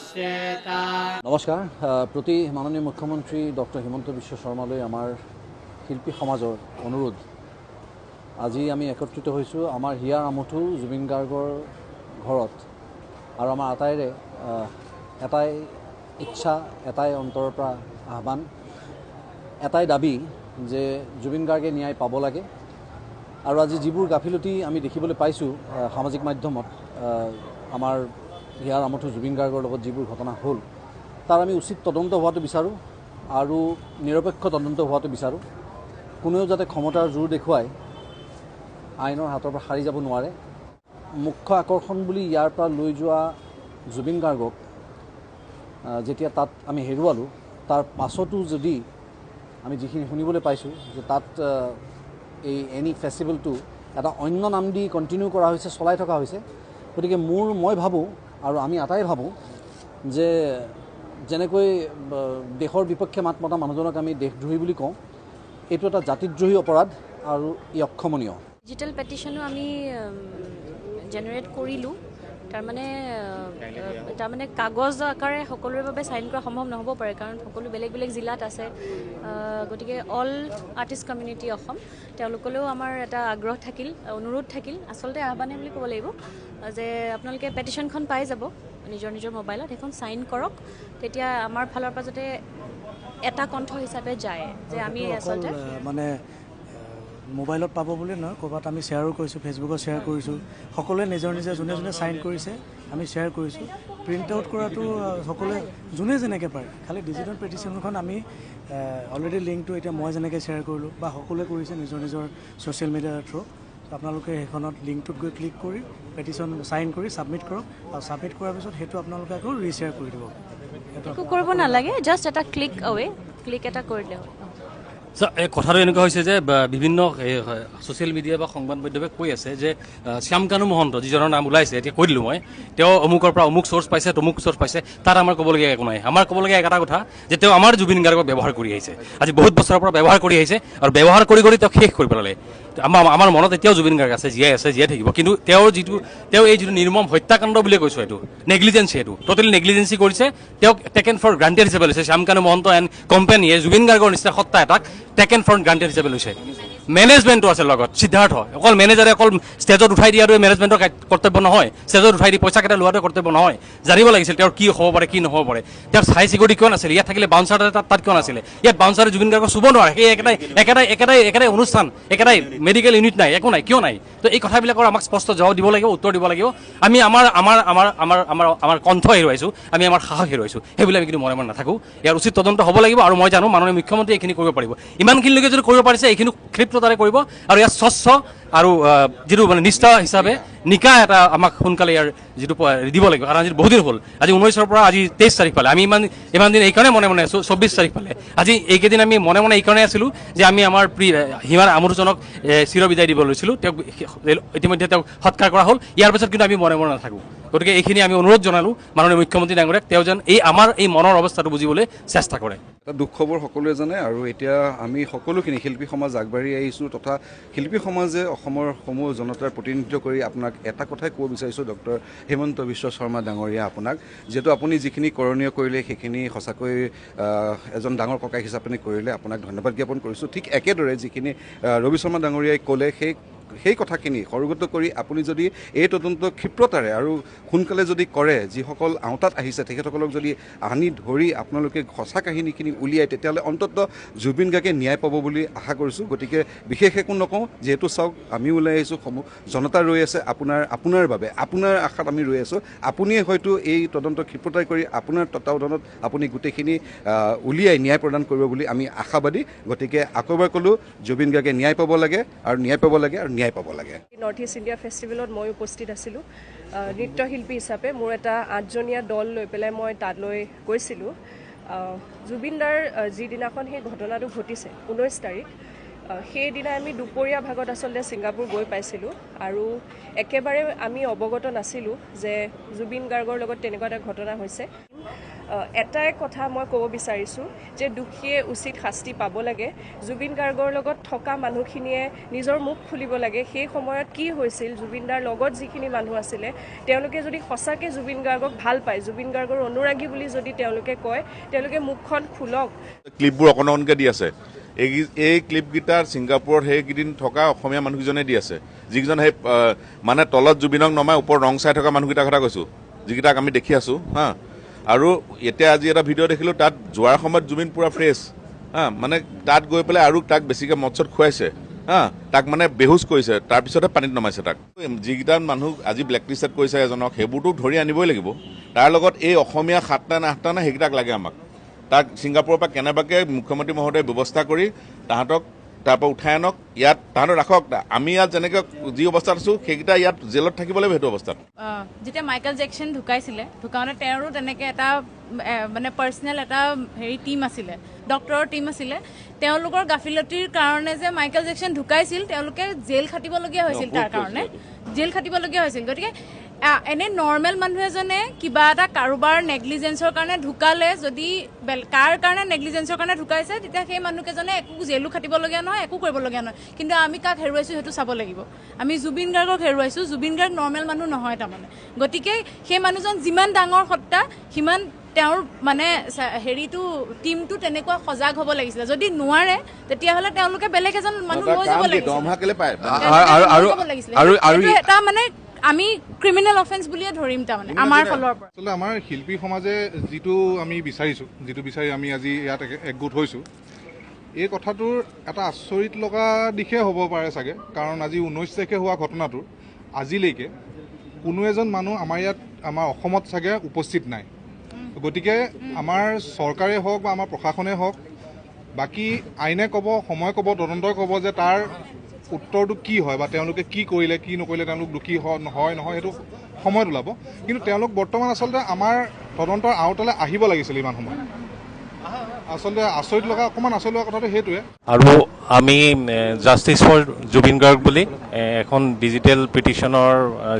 নমস্কাৰ। প্ৰতি মাননীয় মুখ্যমন্ত্ৰী ডক্টৰ হিমন্ত বিশ্ব শৰ্মালৈ আমাৰ শিল্পী সমাজৰ অনুৰোধ। আজি আমি একত্ৰিত হৈছোঁ আমাৰ হিয়াৰ আমঠু জুবিন গাৰ্গৰ ঘৰত আৰু আমাৰ আটাইৰে এটাই ইচ্ছা, এটাই অন্তৰৰ পৰা আহ্বান, এটাই দাবী যে জুবিন গাৰ্গে ন্যায় পাব লাগে। আৰু আজি যিবোৰ গাফিলতি আমি দেখিবলৈ পাইছোঁ সামাজিক মাধ্যমত, আমাৰ হিয়াৰ আমঠু জুবিন গাৰ্গৰ লগত যিবোৰ ঘটনা হ'ল তাৰ আমি উচিত তদন্ত হোৱাটো বিচাৰোঁ আৰু নিৰপেক্ষ তদন্ত হোৱাটো বিচাৰোঁ। কোনেও যাতে ক্ষমতাৰ জোৰ দেখুৱাই আইনৰ হাতৰ পৰা সাৰি যাব নোৱাৰে। মুখ্য আকৰ্ষণ বুলি ইয়াৰ পৰা লৈ যোৱা জুবিন গাৰ্গক যেতিয়া তাত আমি হেৰুৱালোঁ, তাৰ পাছতো যদি আমি যিখিনি শুনিবলৈ পাইছোঁ যে তাত এই এনি ফেষ্টিভেলটো এটা অন্য নাম দি কণ্টিনিউ কৰা হৈছে, চলাই থকা হৈছে। গতিকে মই ভাবোঁ আৰু আমি আটাই ভাবোঁ যে যেনেকৈ দেশৰ বিপক্ষে মাত মতা মানুহজনক আমি দেশদ্ৰোহী বুলি কওঁ, এইটো এটা জাতিদ্ৰোহী অপৰাধ আৰু ই অক্ষমনীয়। ডিজিটেল পেটিশ্যনো আমি জেনেৰেট কৰিলোঁ, তাৰমানে কাগজ আকাৰে সকলোৰে বাবে চাইন কৰা সম্ভৱ নহ'ব পাৰে, কাৰণ সকলো বেলেগ বেলেগ জিলাত আছে। গতিকে অল আৰ্টিষ্ট কমিউনিটি অসম, তেওঁলোকলৈও আমাৰ এটা আগ্ৰহ থাকিল, অনুৰোধ থাকিল, আচলতে আহ্বানে বুলি ক'ব লাগিব যে আপোনালোকে পেটিশ্যনখন পাই যাব নিজৰ নিজৰ মোবাইলত, সেইখন চাইন কৰক, তেতিয়া আমাৰ ফালৰ পৰা যাতে এটা কণ্ঠ হিচাপে যায় যে আমি আচলতে মানে মোবাইলত পাব বুলি নহয়, ক'ৰবাত আমি শ্বেয়াৰো কৰিছোঁ, ফেচবুকত শ্বেয়াৰ কৰিছোঁ, সকলোৱে নিজৰ নিজে যোনে যোনে চাইন কৰিছে আমি শ্বেয়াৰ কৰিছোঁ। প্ৰিণ্ট আউট কৰাটো সকলোৱে যোনে যেনেকৈ পাৰে, খালি ডিজিটেল পেটিশ্যনখন আমি অলৰেডি লিংকটো এতিয়া মই যেনেকৈ শ্বেয়াৰ কৰিলোঁ বা সকলোৱে কৰিছে নিজৰ নিজৰ ছ'চিয়েল মিডিয়াৰ থ্ৰু, আপোনালোকে সেইখনত লিংকটোত গৈ ক্লিক কৰি পেটিশ্যন চাইন কৰি ছাবমিট কৰক আৰু ছাবমিট কৰাৰ পিছত সেইটো আপোনালোকে আকৌ ৰিশ্বেয়াৰ কৰি দিব। একো কৰিব নালাগে, জাষ্ট এটা ক্লিক আৱে, ক্লিক এটা কৰি দিলে হ'ল। এই কথাটো এনেকুৱা হৈছে যে বিভিন্ন ছ'চিয়েল মিডিয়া বা সংবাদ মাধ্যমে কৈ আছে যে শ্যামকানু মহন্ত যিজনৰ নাম ওলাইছে, এতিয়া কৈ দিলোঁ মই, তেওঁ অমুকৰ পৰা অমুক চ'ৰ্চ পাইছে, তমুক চ'ৰ্চ পাইছে, তাত আমাৰ ক'বলগীয়া একো নাই। আমাৰ ক'বলগীয়া এটা কথা যে তেওঁ আমাৰ জুবিন গাৰ্গক ব্যৱহাৰ কৰি আহিছে, আজি বহুত বছৰৰ পৰা ব্যৱহাৰ কৰি আহিছে আৰু ব্যৱহাৰ কৰি কৰি তেওঁক শেষ কৰি পেলালে। আমাৰ মনত এতিয়াও জুবিন গাৰ্গ আছে, জীয়াই আছে, জীয়াই থাকিব। কিন্তু তেওঁ এই যিটো নিৰ্মম হত্যাকাণ্ড বুলিয়ে কৈছোঁ, এইটো নেগলিজেঞ্চি, এইটো ট'টেলি নেগলিজেঞ্চি কৰিছে। তেওঁক টেকেন ফৰ গ্ৰাণ্টেড হিচাপে লৈছে। শ্যামকানু মহন্ত এণ্ড কোম্পানীয়ে জুবিন গাৰ্গৰ নিচিনা সত্তা এটাক টেকেন ফৰ গ্ৰাণ্টেড হিচাপে লৈছে। মেনেজমেণ্টটো আছে লগত, সিদ্ধাৰ্থ, অকল মেনেজাৰে অকল ষ্টেজত উঠাই দিয়াটোৱে মেনেজমেণ্টৰ কৰ্তব্য নহয়, ষ্টেজত উঠাই দি পইচাকেইটা লোৱাটোৱে কৰ্তব্য নহয়। জানিব লাগিছিল তেওঁৰ কি হ'ব পাৰে, কি নহ'ব পাৰে। তেওঁৰ হাই চিকিউৰিটি কিয় নাছিলে? ইয়াত থাকিলে বাউন্সাৰ তাত কিয় নাছিলে? ইয়াত বাউন্সাৰে জুবিন গাৰ্গক চুব নোৱাৰে। সেই একেটাই একেটাই একেটাই একেটাই অনুষ্ঠান, একেটাই মেডিকেল ইউনিট নাই, একো নাই, কিয় নাই? তো এই কথাবিলাকৰ আমাক স্পষ্ট জবাব দিব লাগিব, উত্তৰ দিব লাগিব। আমি আমাৰ আমাৰ আমাৰ আমাৰ আমাৰ আমাৰ কণ্ঠ হেৰুৱাইছোঁ, আমি আমাৰ সাহস হেৰুৱাইছোঁ, সেইবিলাক আমি কিন্তু মনে মনে নাথাকোঁ। ইয়াৰ উচিত তদন্ত হ'ব লাগিব আৰু মই জানো মাননীয় মুখ্যমন্ত্ৰীয়ে এইখিনি কৰিব পাৰিব। ইমানখিনিলৈকে যদি কৰিব পাৰিছে, এইখিনি ক্ষিপ্ৰতাৰে কৰিব আৰু ইয়াত স্বচ্ছ আৰু যিটো মানে নিষ্ঠা হিচাপে নিকা এটা আমাক সোনকালে ইয়াৰ যিটো দিব লাগিব। কাৰণ আজি বহুদিন হ'ল, আজি 19ৰ পৰা আজি 23 তাৰিখ পালে। আমি ইমান দিন এইকাৰণে মনে মনে আছোঁ, 24 তাৰিখ পালে। আজি এইকেইদিন আমি মনে মনে এইকাৰণে আছিলোঁ যে আমি আমাৰ প্ৰিয় হিমাৰ আমোদজনক চিৰবিদায় দিব লৈছিলোঁ। তেওঁক ইতিমধ্যে তেওঁক সৎকাৰ কৰা হ'ল। ইয়াৰ পিছত কিন্তু আমি মনে মনে নাথাকোঁ। গতিকে এইখিনি আমি অনুৰোধ জনালোঁ মাননীয় মুখ্যমন্ত্ৰী ডাঙৰীয়াক, তেওঁ যেন এই আমাৰ এই মনৰ অৱস্থাটো বুজিবলৈ চেষ্টা কৰে। এটা দুঃখবৰ সকলোৱে জানে আৰু এতিয়া আমি সকলোখিনি শিল্পী সমাজ আগবাঢ়ি আহিছোঁ তথা শিল্পী সমাজে অসমৰ সমূহ জনতাৰ প্ৰতিনিধিত্ব কৰি আপোনাক এটা কথাই ক'ব বিচাৰিছোঁ, ডক্টৰ হিমন্ত বিশ্ব শৰ্মা ডাঙৰীয়া, আপোনাক যিহেতু আপুনি যিখিনি কৰণীয় কৰিলে সেইখিনি সঁচাকৈ এজন ডাঙৰ ককাইক হিচাপে কৰিলে, আপোনাক ধন্যবাদ জ্ঞাপন কৰিছোঁ। ঠিক একেদৰে যিখিনি ৰবি শৰ্মা ডাঙৰীয়াই ক'লে সেই কথাখিনি সৰগত কৰি আপুনি যদি এই তদন্ত ক্ষিপ্ৰতাৰে আৰু সোনকালে যদি কৰে, যিসকল আওতাত আহিছে তেখেতসকলক যদি আনি ধৰি আপোনালোকে সঁচা কাহিনীখিনি উলিয়াই, তেতিয়াহ'লে অন্ততঃ জুবিন গাৰ্গে ন্যায় পাব বুলি আশা কৰিছোঁ। গতিকে বিশেষ একো নকওঁ, যিহেতু চাওক আমিও ওলাই আহিছোঁ, সমূহ জনতা ৰৈ আছে আপোনাৰ বাবে, আপোনাৰ আশাত আমি ৰৈ আছোঁ। আপুনিয়ে হয়তো এই তদন্ত ক্ষিপ্ৰতাৰে কৰি আপোনাৰ তত্বাৱধানত আপুনি গোটেইখিনি উলিয়াই ন্যায় প্ৰদান কৰিব বুলি আমি আশাবাদী। গতিকে আকৌ এবাৰ ক'লোঁ, জুবিন গাৰ্গে ন্যায় পাব লাগে আৰু ন্যায় পাব লাগে আৰু ন্যায় পাব লাগে। নৰ্থ ইষ্ট ইণ্ডিয়া ফেষ্টিভেলত মই উপস্থিত আছিলোঁ নৃত্যশিল্পী হিচাপে। মোৰ এটা 8জনীয়া দল লৈ পেলাই মই তালৈ গৈছিলোঁ। জুবিনদাৰ যিদিনাখন সেই ঘটনাটো ঘটিছে 19 তাৰিখ, সেইদিনা আমি দুপৰীয়া ভাগত আচলতে ছিংগাপুৰ গৈ পাইছিলোঁ আৰু একেবাৰে আমি অৱগত নাছিলোঁ যে জুবিন গাৰ্গৰ লগত তেনেকুৱা এটা ঘটনা হৈছে। এটাই কথা মই ক'ব বিচাৰিছোঁ যে দোষীয়ে উচিত শাস্তি পাব লাগে। জুবিন গাৰ্গৰ লগত থকা মানুহখিনিয়ে নিজৰ মুখ খুলিব লাগে। সেই সময়ত কি হৈছিল, জুবিন দাৰ লগত যিখিনি মানুহ আছিলে তেওঁলোকে যদি সঁচাকৈ জুবিন গাৰ্গক ভাল পায়, জুবিন গাৰ্গৰ অনুৰাগী বুলি যদি তেওঁলোকে কয়, তেওঁলোকে মুখখন খোলক। ক্লিপবোৰ অকণ অকণকৈ দি আছে। এই ক্লিপকেইটা ছিংগাপুৰত সেইকেইদিন থকা অসমীয়া মানুহকেইজনে দি আছে, যিকেইজন সেই মানে তলত জুবিনক নমাই ওপৰত ৰং চাই থকা মানুহকেইটাৰ কথা কৈছোঁ, যিকেইটাক আমি দেখি আছোঁ। হা, আৰু এতিয়া আজি এটা ভিডিঅ' দেখিলোঁ, তাত যোৱাৰ সময়ত জুবিন পূৰা ফ্ৰেছ। হা, মানে তাত গৈ পেলাই আৰু তাক বেছিকৈ মদ চদ খুৱাইছে, হা, তাক মানে বেহুচ কৰিছে, তাৰপিছতে পানীত নমাইছে তাক। যিকেইটা মানুহ আজি ব্লেক লিষ্টেড কৰিছে এজনক, সেইবোৰতো ধৰি আনিবই লাগিব। তাৰ লগত এই অসমীয়া 7টা নে 8টা নে সেইকেইটাক লাগে আমাক। তাক ছিংগাপুৰৰ পৰা কেনেবাকৈ মুখ্যমন্ত্ৰী মহোদয়ে ব্যৱস্থা কৰি তাহাঁতক তাৰ পৰা উঠাই আনক, ইয়াত তাহাঁতক ৰাখক। আমি ইয়াত যেনেকৈ যি অৱস্থাত আছোঁ, সেইকেইটা ইয়াত জেলত থাকিব লাগিব সেইটো অৱস্থাত। যেতিয়া মাইকেল জেকচন ঢুকাইছিলে, ঢুকাওঁতে তেওঁৰো তেনেকৈ এটা মানে পাৰ্চনেল এটা হেৰি টীম আছিলে, ডক্টৰৰ টীম আছিলে। তেওঁলোকৰ গাফিলতিৰ কাৰণে যে মাইকেল জেকচন ঢুকাইছিল, তেওঁলোকে জেল খাটিবলগীয়া হৈছিল, তাৰ কাৰণে জেল খাটিবলগীয়া হৈছিল। গতিকে এনে নৰ্মেল মানুহ এজনে কিবা এটা কাৰোবাৰ নেগলিজেঞ্চৰ কাৰণে ঢুকালে, যদি কাৰ কাৰণে নেগলিজেঞ্চৰ কাৰণে ঢুকাইছে, তেতিয়া সেই মানুহকেইজনে একো জেলো খাটিবলগীয়া নহয়, একো কৰিবলগীয়া নহয়। কিন্তু আমি কাক হেৰুৱাইছোঁ সেইটো চাব লাগিব। আমি জুবিন গাৰ্গক হেৰুৱাইছোঁ। জুবিন গাৰ্গ নৰ্মেল মানুহ নহয় তাৰমানে। গতিকে সেই মানুহজন যিমান ডাঙৰ সত্তা, সিমান তেওঁৰ মানে হেৰিটো টীমটো তেনেকুৱা সজাগ হ'ব লাগিছিলে। যদি নোৱাৰে তেতিয়াহ'লে তেওঁলোকে বেলেগ এজন মানুহ লৈ যাব লাগিছিলে। এটা মানে আমি ক্ৰিমিনেল অফেন্স বুলিয়ে ধৰিম তাৰমানে আমাৰ ফালৰ পৰা। আচলতে আমাৰ শিল্পী সমাজে যিটো আমি বিচাৰিছোঁ, যিটো বিচাৰি আমি আজি ইয়াত একগোট হৈছোঁ, এই কথাটোৰ এটা আচৰিত লগা দিশে হ'ব পাৰে চাগে। কাৰণ আজি 19 তাৰিখে হোৱা ঘটনাটোৰ আজিলৈকে কোনো এজন মানুহ আমাৰ ইয়াত, আমাৰ অসমত চাগে উপস্থিত নাই। গতিকে আমাৰ চৰকাৰে হওক বা আমাৰ প্ৰশাসনে হওক, বাকী আইনে ক'ব, সময় ক'ব, তদন্তই ক'ব যে তাৰ উত্তৰটো কি হয় বা তেওঁলোকে কি কৰিলে কি নকৰিলে, তেওঁলোক দোষী হয় নহয় সেইটো সময়ত ওলাব। কিন্তু তেওঁলোক বৰ্তমান আচলতে আমাৰ তদন্তৰ আওতালৈ আহিব লাগিছিল ইমান সময়। আচলতে আচৰিত লগা, অকণমান আচৰিত লগা কথাটো সেইটোৱে। আৰু আমি জাষ্টিছ ফৰ জুবিন গাৰ্গ বুলি এখন ডিজিটেল পিটিশ্যনৰ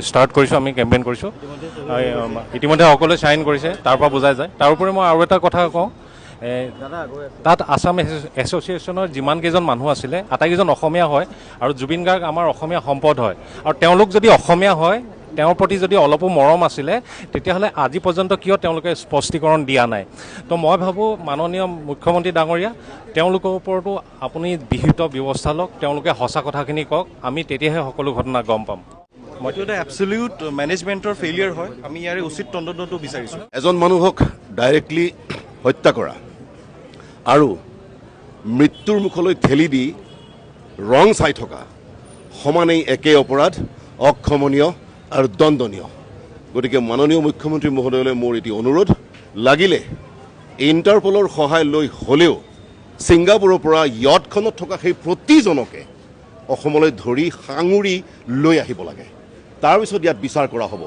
ষ্টাৰ্ট কৰিছোঁ, আমি কেম্পেইন কৰিছোঁ। ইতিমধ্যে সকলোৱে চাইন কৰিছে, তাৰ পৰা বুজাই যায়। তাৰোপৰি মই আৰু এটা কথা কওঁ, তাত আছাম এছ'চিয়েশ্যনৰ যিমানকেইজন মানুহ আছিলে আটাইকেইজন অসমীয়া হয়, আৰু জুবিন গাৰ্গ আমাৰ অসমীয়া সম্পদ হয়। আৰু তেওঁলোক যদি অসমীয়া হয়, তেওঁৰ প্ৰতি যদি অলপো মৰম আছিলে, তেতিয়াহ'লে আজি পৰ্যন্ত কিয় তেওঁলোকে স্পষ্টীকৰণ দিয়া নাই? তো মই ভাবোঁ মাননীয় মুখ্যমন্ত্ৰী ডাঙৰীয়া, তেওঁলোকৰ ওপৰতো আপুনি বিহিত ব্যৱস্থা লওক, তেওঁলোকে সঁচা কথাখিনি কওক, আমি তেতিয়াহে সকলো ঘটনা গম পাম। এইটো এটা এবছলিউট মেনেজমেণ্টৰ ফেইলিয়াৰ হয়। আমি ইয়াৰে উচিত তদন্তটো বিচাৰিছোঁ। এজন মানুহক ডাইৰেক্টলি হত্যা কৰা আৰু মৃত্যুৰ মুখলৈ ঠেলি দি ৰং চাই থকা সমানেই একেই অপৰাধ, অক্ষমনীয় আৰু দণ্ডনীয়। গতিকে মাননীয় মুখ্যমন্ত্ৰী মহোদয়লৈ মোৰ এটি অনুৰোধ, লাগিলে ইণ্টাৰপলৰ সহায় লৈ হ'লেও ছিংগাপুৰৰ পৰা য়টখনত থকা সেই প্ৰতিজনকে অসমলৈ ধৰি সাঙুৰি লৈ আহিব লাগে। তাৰপিছত ইয়াত বিচাৰ কৰা হ'ব।